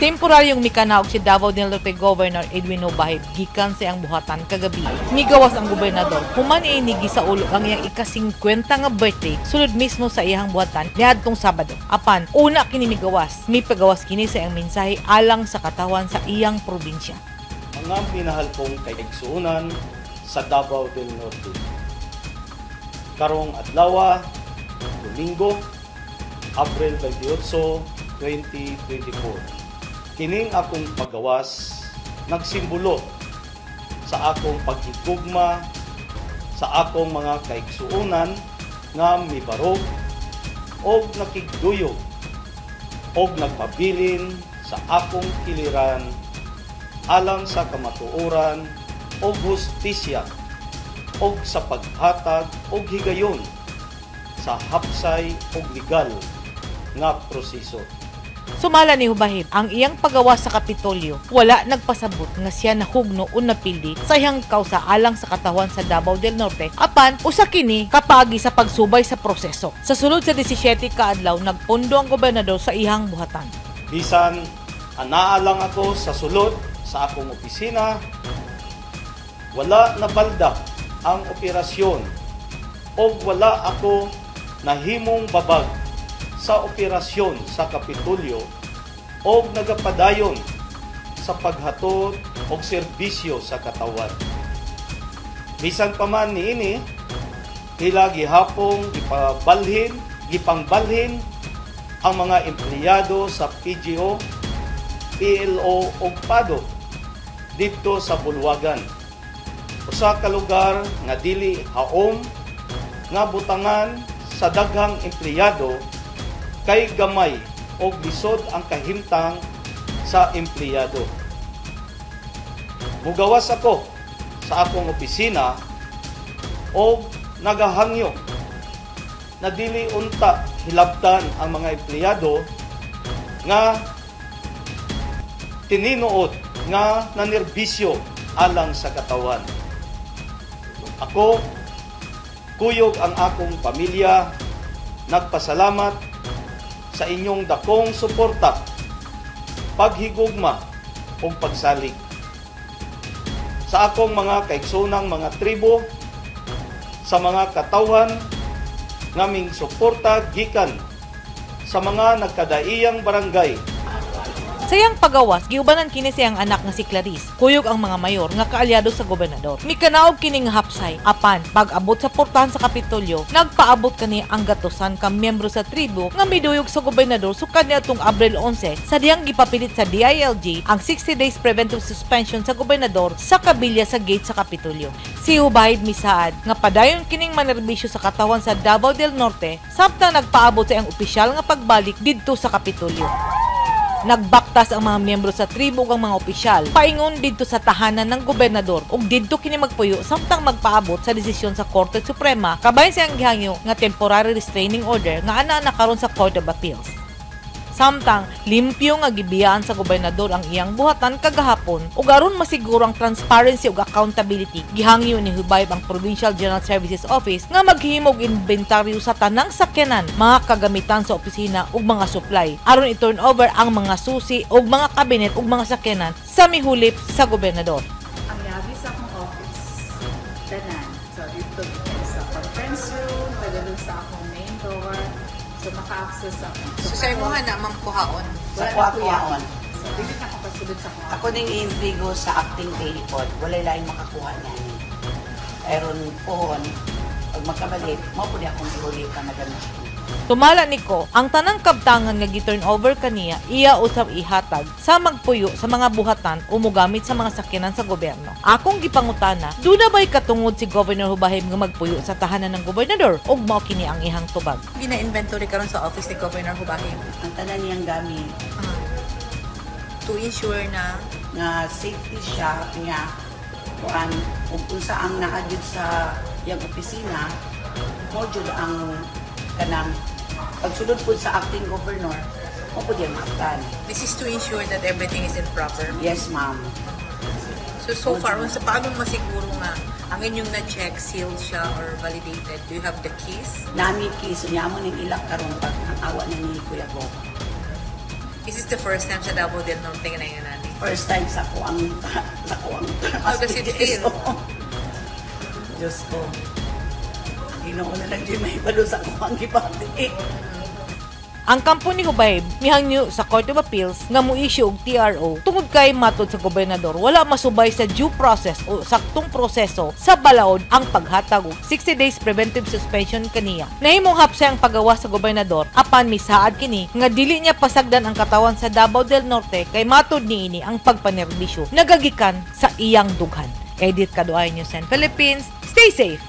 Temporaryong mikanaog si Davao del Norte Governor Edwin Jubahib gikan sa iyang buhatan kagabi. Migawas ang gobernador human niini gisaulog ang iyang ika-50 nga birthday sulod mismo sa iyang buhatan niadtong Sabado. Apan una kini migawas, mipagawas kini sa iyang mensahe alang sa katawan sa iyang probinsya. Mga minahal kong kaigsuonan sa Davao del Norte. Karong adlaw, Domingo, Abril 28, 2024. Kining akong paggawas nagsimbolo sa akong paghigugma sa akong mga kaigsuonan nga mibarog og nakigduyog og nagpabilin sa akong kiliran alang sa kamatuoran og hustisya og sa paghatag og higayon sa hapsay og legal nga proseso. Sumala ni Jubahib, ang iyang pagawas sa Kapitolyo, wala nagpasabot nga siya nahugno o napildi sa iyang kausa alang sa katawan sa Davao del Norte, apan usa kini kapaagi sa pagsubay sa proseso. Sa sulod sa 17 ka adlaw, nagpundo ang gobernador sa iyang buhatan. Bisan anaa lang ako sa sulod sa akong opisina, wala nabalda ang operasyon o wala ako nahimong babag sa operasyon sa Kapitolyo o nagapadayon sa paghatod og serbisyo sa katawan. Bisan pa man niini, ila gihapong gipangbalhin ang mga empleyado sa PGO, PLO ug PADO didto sa Bulwagan. Usa ka lugar nga dili haom nga butangan sa daghang empleyado kay gamay og lisod ang kahimtang sa empleyado. Mugawas ako sa akong opisina og nagahangyo na dili unta hilabtan ang mga empleyado nga tininuod nga nanerbisyo alang sa katawan. Ako, kuyog ang akong pamilya, nagpasalamat sa inyong dakong suporta, paghigugma ug pagsalig. Sa akong mga kaigsoonang mga tribo, sa mga katawhan ngaming suporta gikan sa mga nagkadaiyang barangay. Sa iyang pagawas, giubanan kini sa iyang anak nga si Clarice, kuyog ang mga mayor nga kaalyado sa gobernador. Mikanaog kini nga hapsay, apan pag-abot sa portahan sa Kapitolyo, nagpaabot kani ang gatusan ka miyembro sa tribo nga miduyog sa gobernador sukad niadtong Abril 11 sa diyang gipapilit sa DILG ang 60 days preventive suspension sa gobernador sa kabilya sa gate sa Kapitolyo. Si Jubahib misaad nga padayon kining manerbisyo sa katawan sa Davao del Norte samtang nagpaabot sa iyang opisyal nga pagbalik didto sa Kapitolyo. Nagbaktas ang mga miyembro sa tribo ug ang mga opisyal paingon didto sa tahanan ng gobernador ug didto kini magpuyo samtang magpaabot sa desisyon sa Korte Suprema kabahin sa iyang gihangyo nga temporary restraining order nga ana na karon sa Court of Appeals. Samtang limpyo nga gibiyaan sa gobernador ang iyang buhatan kagahapon ug aron masiguro ang transparency ug accountability, gihangyo ni Jubahib ang Provincial General Services Office nga maghimog inventaryo sa tanang sakyanan, mga kagamitan sa opisina ug mga supply aron i-turn over ang mga susi ug mga kabinet ug mga sakyanan sa mihulip sa gobernador. Ang yabi sa akong office, tanan. So, dito sa conference room, padulong sa akong main door. So, maka-access ako. So sa imuha na ma'am kuhaon? Sa Wala na kuha ko kuhaon. So, dili na ako pasulod sa kuha. Ako ning intrigo sa acting table, walay laing makakuha niya ni. Aron pohon, pag makabalik, mao pud akong ihuli ka magamit. Tumala ni ko, ang tanang kabtangan nga gi-turn over kaniya, iya usab ihatag sa magpuyo sa mga buhatan o mogamit sa mga sakyanan sa gobyerno. Akong gipangutana, duna ba'y katungod si Governor Jubahib nga magpuyo sa tahanan ng gobernador ug mao kini ang ihang tubag? Gina-inventory karon sa office ni Governor Jubahib Ang tanan niyang gamit to ensure na nga safety siya nga kuan ug unsa ang naa gyud sa iyang opisina mo jud ang kanang pagsulod pud sa acting governor mo pud iyang maaptan. This is to ensure that everything is in proper. Yes, ma'am. So, so far, unsa paano masiguro nga ang inyong na-check, sealed siya or validated? Do you have the keys? Nami keys niya mo ning ilak karon pag ang awa na ni Kuya Bob. Is this the first time sa Davao del Norte nga nangyari? First time sa ko ang How does it feel? Diyos ko. Ginoo na lang dyan may balo sa ko ang gibati. Ang kampo ni Hubayb mihangyo sa Court of Appeals nga mo-issue og TRO tungod kay matod sa gobernador, wala masubay sa due process o saktong proseso sa balaod ang paghatag og 60 days preventive suspension kaniya. Nahimong hapsay ang pagawas sa gobernador, apan misaad kini nga dili niya pasagdan ang katawan sa Davao del Norte kay matod niini ang pagpanerbisyo nagagikan sa iyang dughan. Edith Kaduay, News and Philippines. Stay safe.